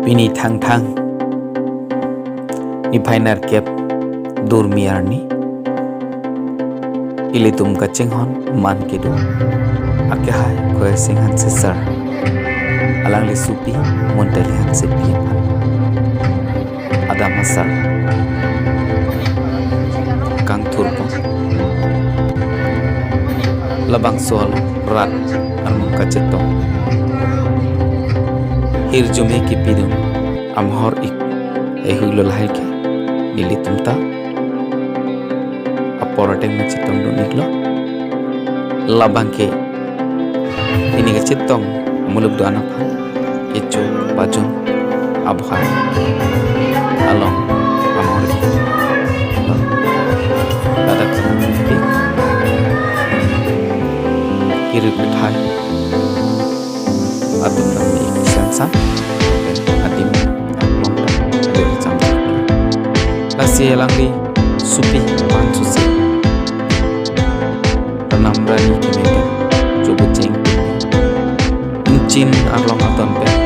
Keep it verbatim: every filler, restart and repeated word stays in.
Pini Thangthang niphai nerkep, Durmi arni, ilitum kachinghon man kedo akehai Khorsing Hanse sir, alangli sopi Muntali Hansepi aphan. Adam asar kangthurpon. Labangso along rat armung kachetong, hirjume kipidun amahor-ik ehuilo lahai ke, nelitum ta apor ateng ma chetongdun-iklo. Labang ke pini kachetong muluk do-an aphan kecho pajun abhai along amahor-ik lo. Ladak kiri pethai atum dam-ik samsam adim aklong dam berjam. Lasi alangli sopi pan susi Ranam Rani kemeta chubucheng. Inchin arlong aton pen